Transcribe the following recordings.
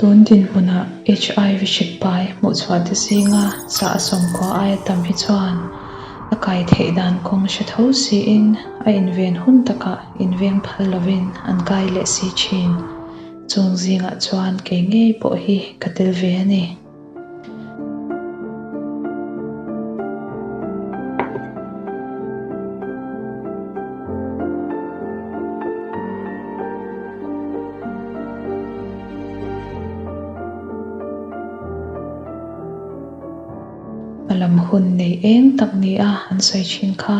Tun dinhmunah HIV hrik pai hmuhchhuah te zinga sa a sawmkua aia tam hi chuan a kai theih dan kawng hre tho siin a inven hun takah inveng phal lovin an kai leh si thin. Chung zingah chuan kei ngei pawh hi ka tel ve a ni. Hmalam hun nei eng tak nia an sawi thin kha.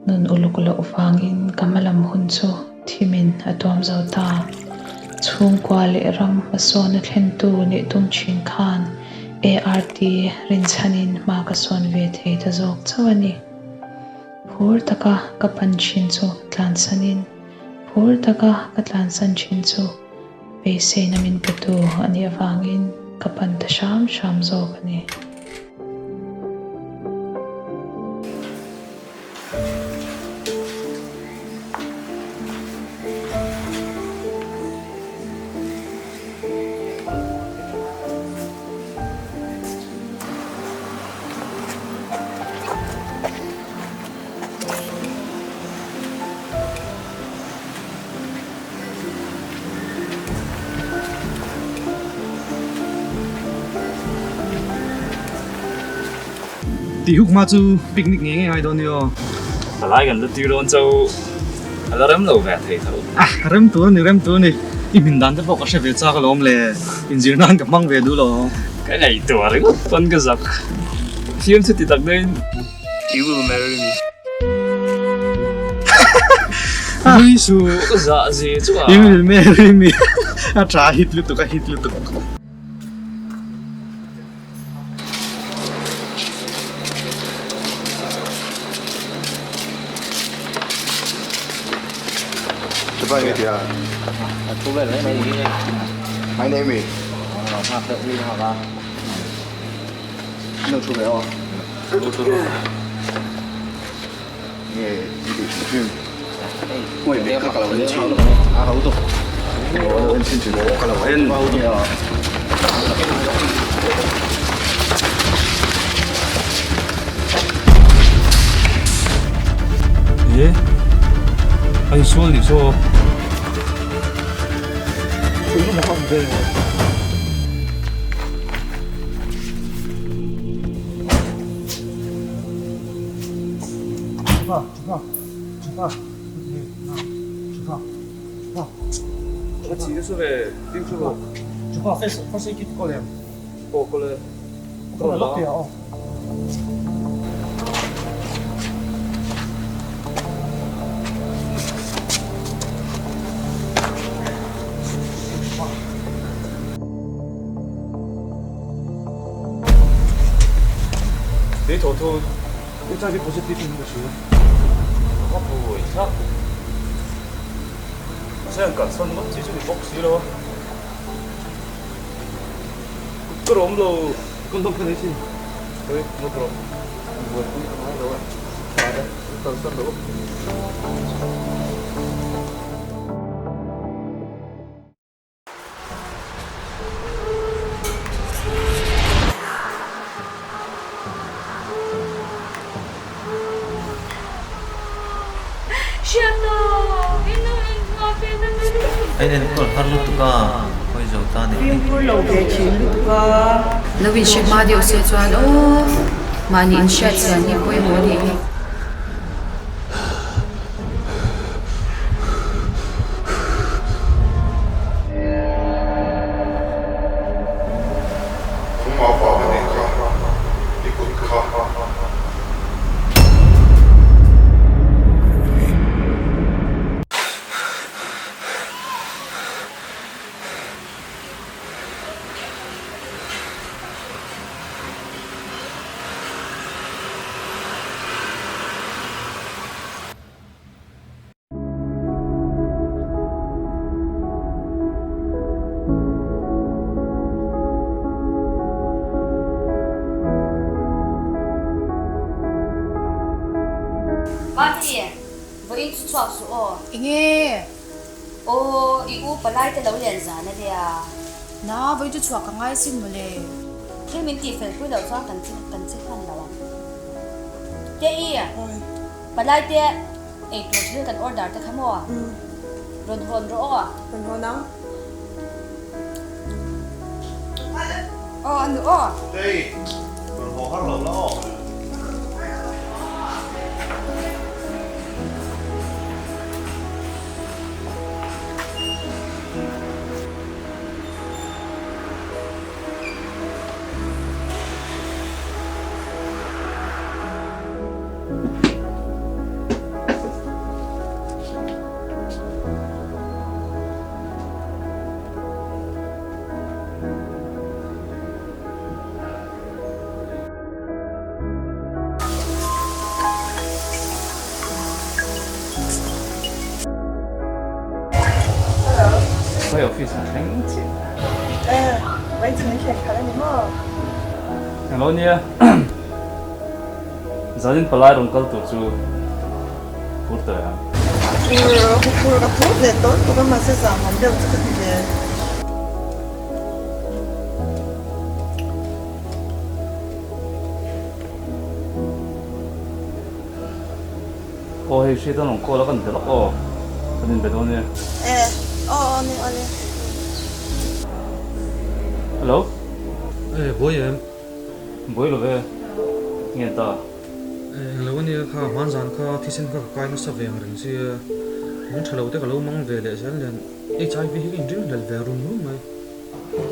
Nun uluk loh vangin ka hmalam hun chu thimin a tuam zo ta. Chhungkua leh ram hmasawn a thlentu nih tum thin khan ART rinchhanin hma ka sawn ve thei ta zawk chauh a ni. Phur taka ka pan thin chu tlansanin, phur taka ka tlansan thin chu beiseina min petu a nih avangin ka pan ta hram hram zawk a ni. Tih huk hma chu picnic ngei ngei ngai dawn ni aw. Palai kan la tui dawn cho a la rem lo ve thei tho. Ah rem tur a ni rem tur a ni. I hmin dan te pawh ka hre ve chak alawm le. Inzir nan ka hmang ve duh lo. Ka ngaihtuah ringawt pawn ka zak. Fiam chu ti tak deuhin. You will marry me. Nui su ka zah ze chu a. You will marry me. A tha hit lutuk a hit lutuk. My name is E, a insual nih saw. A enkawl har lutuk a, hawi zo ta nih hi. Fimkhur lo ve thin lutuk a. Lo inhre hma deuh se chuan aw mahni inhriat chian hi pawimawh a nih hi. Nangmah vang a nih kha, i kut kha. Mami, vawiin chu chhuak suh aw. Enge? Aw, i u palai te lo len zan a nia. Na, vawi chu chhuah ka ngai sin mawle. Thil min tih fel pui loh chuan kan che kan che hman lo ang. Te-i, palai te ei tur thil kan order te kha maw? Rawn hawn rawh aw. Rawn hawn ang. Aw a nu aw. Te-i, rawn haw har lo la aw. Khawi office a thleng chiah. E, vawiin min thlen khalh a ni maw? Englo nia, zanin palai rawn kal tur chu phur tawh em? Phur, phur ka phur ve tawh tuk a, mahse zahmawm deuh chu ka ti ve. Aw hei hriat an rawn call a kan be lawk aw kan inbe dawn nia. E aw aw ni aw ni. Hello. E buai em? Buai lo ve. Nge ta? E englo ania kha hmanzan kha thisen kha ka kai nasa ve ang reng sia mung tha lo te ka lo mang ve leh zel nen HIV hi ka inring hlel ve rum rum mai.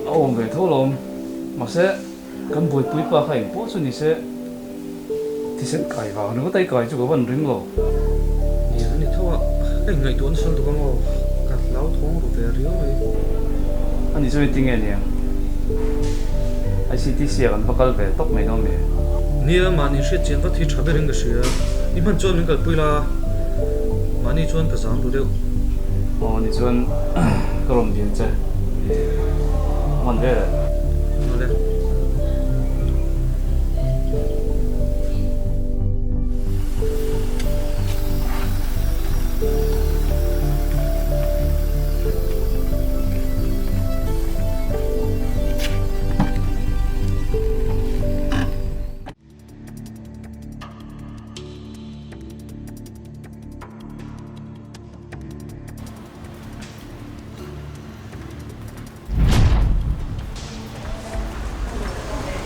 A awm ve tho lawm. Mahse, kan buaipui pa kha engpawh chu ni se, thisen kai vang ringawt a i kai chu ka van ring lo. Nia, a ni tho a, ka inngaihtuah nasa lutuk ang aw, ka hlauthawng ru ve riau mai. A ni chu engtin nge niang? ICTC ah kan va kal ve tawp mai dawn mi? Nia, mahni hriat chian vat hi tha berin ka hria. I hman chuan min kalpui la, mahni chuan ka zam ru deuh. Aw ni chuan ka rawn dil che. A hman vel eh. Awle.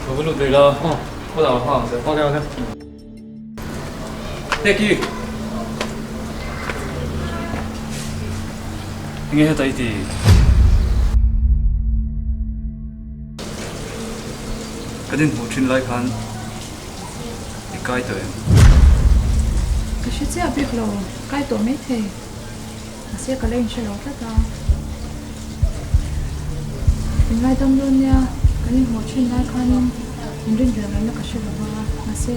Ka va lut ve la, ka dah hma ang che. Ok ok. Peki! Enge heta i ti? Kan inhmuh thin lai khan i kai tawh em? Ka hre chiah bik lo, kai tawh maithei. Mahse ka la inhre lo tlat a. Min ngaidam dawn nia, kan inhmuh thin lai khanin min rin vel ngaihna ka hre lo va, mahse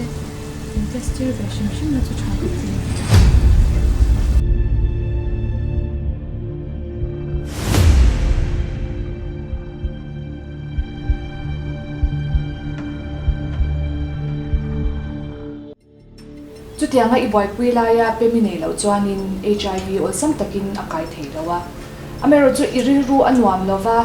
in test tir ve hrim hrim na chu tha ka ti. Chutianga i buaipui laia pemi nei loh chuanin HIV awlsam takin a kai thei lo a. Amaherawhchu i rilru a nuam lo va,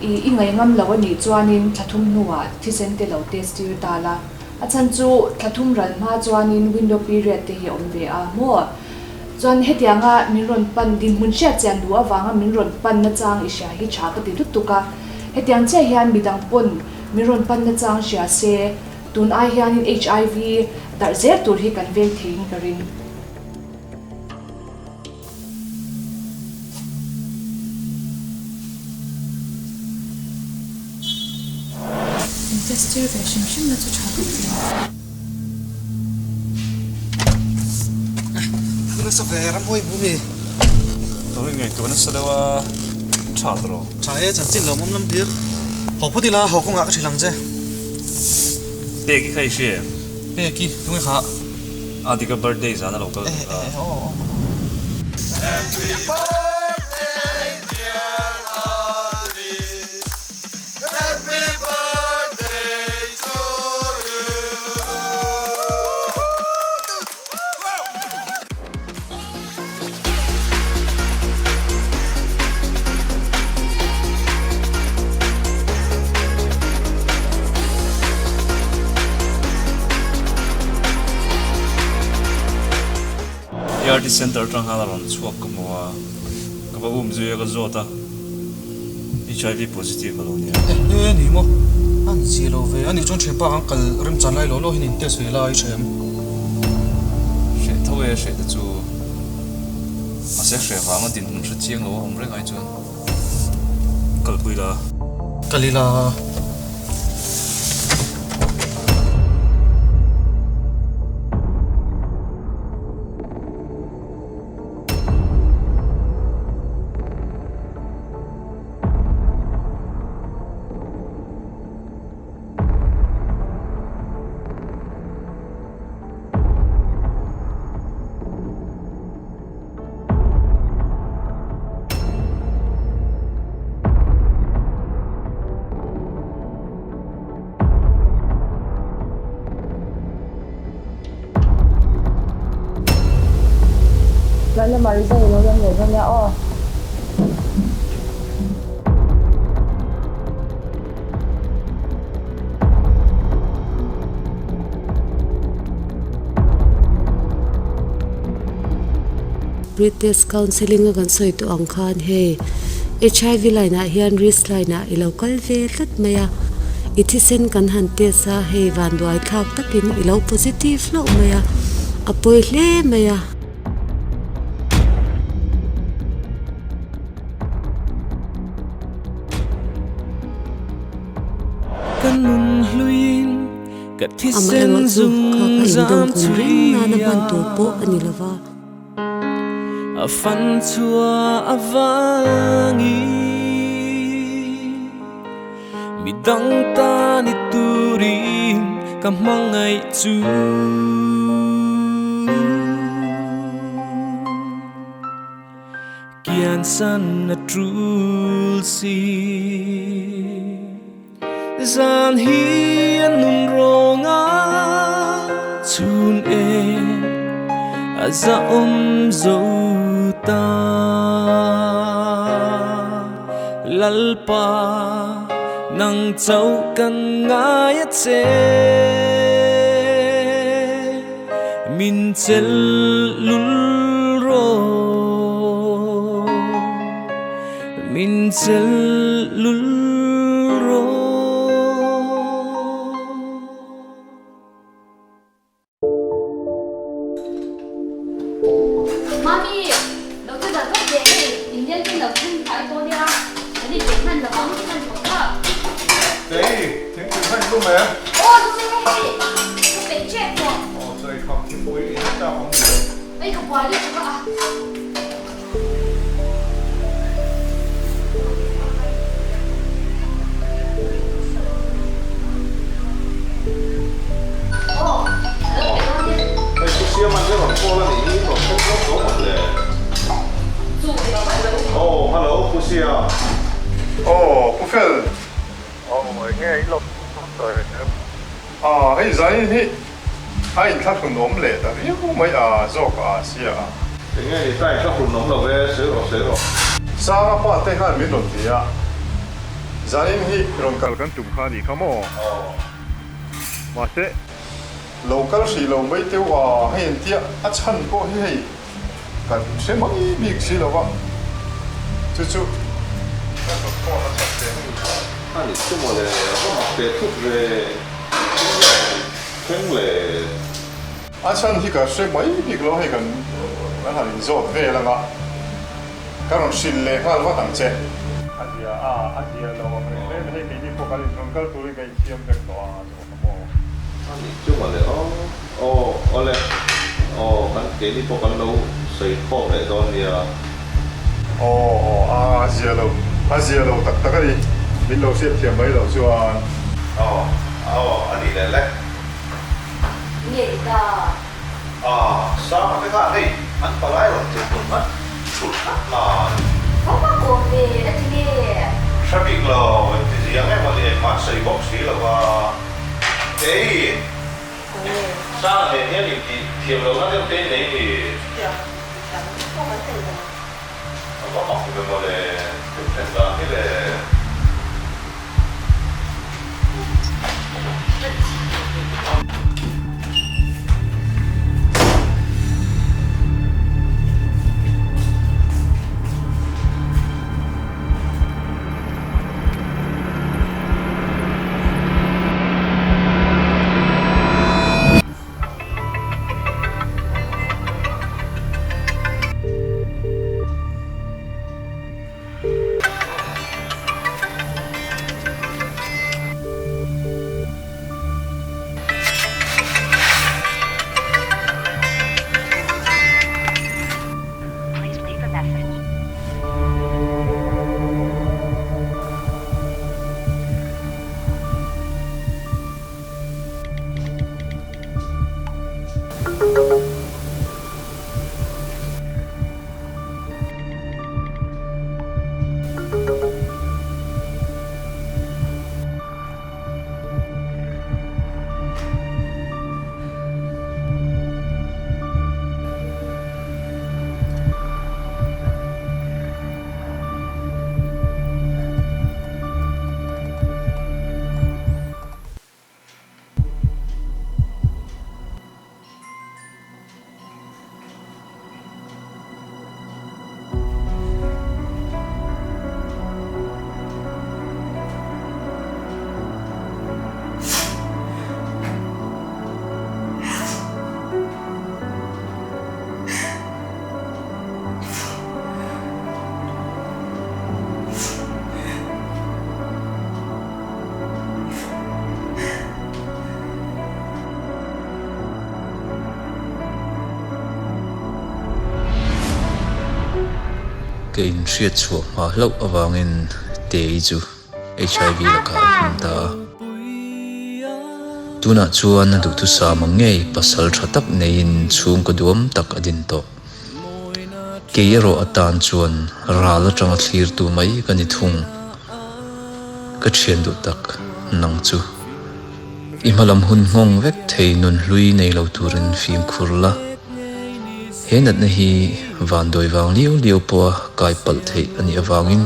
i i ngaihngam lo a nih chuanin thla thum hnuah thisen te lo test tir ta la. A chhan chu thla thum ral hma chuanin window period te hi a awm ve a maw? Chuan hetianga min rawn pan dinhmun hriat chian duh avanga min rawn pan nachang i hria hi tha ka ti lutuk a. Hetiang chiah hian midang pawn min rawn pan nachang hria se Tun ai hianin HIV darh zel tur hi kan veng theiin ka ring. In test tir ve hrim hrim na chu tha ka ti. Thu nasa ve ramhuai bu mi. Ka rin ngaihtuah nasa deuh a tha tawh. Tha e, chanchin lo awm lam tir. Haw phawt ila, haw kawngah ka hrilh ang che. Peki kha i hria em? Peki, tunge kha? A dik a birthday zan a lo kal ve kha. Party Centre atang khan a rawn chhuak ka hmu a, ka va um zui a ka zawt a, HIV positive a lo nia. E ni maw? A ni zia lo ve, ani chuan thianpa kan kal remchan lai lo lo hian in test ve lai tha em? Hreh tho e, hreh te chu mahse hreh vanga dinhmun hre chiang lo a awm reng ai chuan kalpui la. Kal ila. Tlai lamah result i lo lam leh dawn nia aw. British Counselling a kan sawi tawh ang khan hei HIV line ah hian risk line ah i lo kal ve tlat mai a, i thisen kan han test a hei vanduai thlak takin i lo positive hlauh mai a, a pawi hle mai a. Amaherawhchu kha kha indawm kum reng nana hman tur pawh a ni lova. Kian san a tul si Zan hi an nun rawng a chhun e a za awm zo ta Lalpa nang chauh kan ngai a che Min chel lul rawh Min chel lul rawh. Mami, lo chu dah vek teh hei, Indian te lo thleng thai tawh nia, kan inpeih hman lo ang hman tawh kha. Tei, thingpui hman lum em? Aw lum e hei, ka peih tep tawh. Aw chawi kham thingpui in a chak awm zel. Hei ka buai lutuk a. Hei chu siam an rawn call a nih hi rawn thleng hlawk tawh mawt le. Aw hello Pu Sia. Aw Pu Fel. Aw enge i lo sawi em? Ah hei zanin hi A inthlahrun awm leh ta viau mai a, zawk a sia a. Enge ni ta inthlahrun awm lo ve, sawi rawh, sawi rawh. Sanga pa te khan min rawn ti a, zanin hi rawn kal kan tum kha a nih kha maw? Mahse, lo kal hrih lo mai teuh a, hei an tia a chhan pawh hi hei kan hre mai bik si lo va, chu chu kan rawn phone a chhan che a ni. A nih chu mawle, a va mak ve thut ve. Thleng le. A chhan hi ka hre mai bik lo hei kan kan han inzawt vel anga ka rawn hrilh leh nghal vat ang che. A zia a, a zia lo ang reng reng hei keini pawh kan inrawn kal turin ka insiam vek tawh a zawk a maw. A nih chu mawle aw, aw awle aw kan keini pawh kan lo sawi khawm leh dawn nia. Aw aw a a zia lo, a zia lo tak tak a ni, min lo hriat thiam mai loh chuan. Aw aw a nih leh le. Nge i ta? A, Sanga te khan hei an palai rawn tirh tum khan thulh tlat mai. Ka va kawm ve a ti nge? Hre bik lo, engti ziang emaw ni engmah an sawi bawk si lo va. Kei. Sanga nen hian intih thiam lohna deuh te nei ni. A va mak ve mawle, thil thlen dan hi le. Ka inhriat chhuah hma hlauh avangin Tei chu HIV lakah a him ta a. Tunah chuan a duhthusam ang ngei pasal tha tak neiin chhungkaw duam tak a din tawh. Kei erawh atan chuan ral atanga thlirtu mai ka ni thung. Ka thian duh tak nang chu. I hmalam hun nghawng vek thei nun hlui nei lo turin fimkhur la. He natna hi vanduai vang liau liau pawha kai palh theih a nih avangin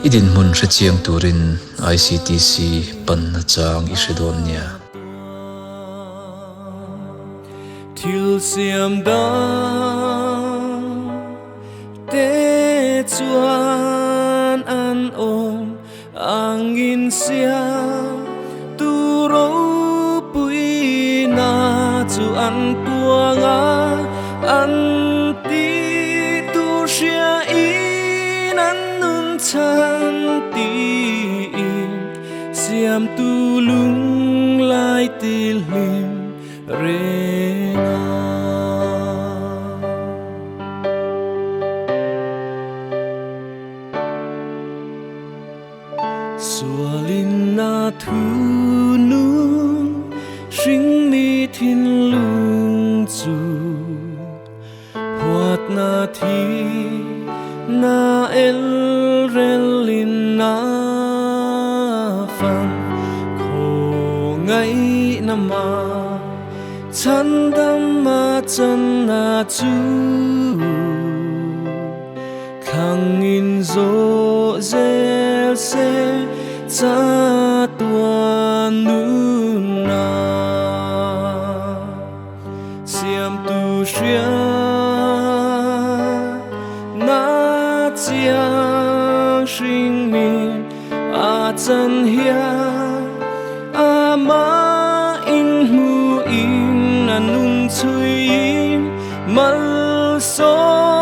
i dinhmun hre chiang turin ICTC panna chang i hre dawn nia. Thil siam dang te chuan an awm Angin siam tu ropuina chu an puang a, an ti tur hriain an nun chhan tiin siam tu lunglai tilhlim reng a. Sualin a thu nun hringmi thinlung chu huatna thi na el relin a fan khawngaihna ma chhandam a channa chu. Thlang in zawh zel se chatuan nunna siamtu hria na chiang hringmi a chan hian amah in hmuhin a nun chhuiin malsawm.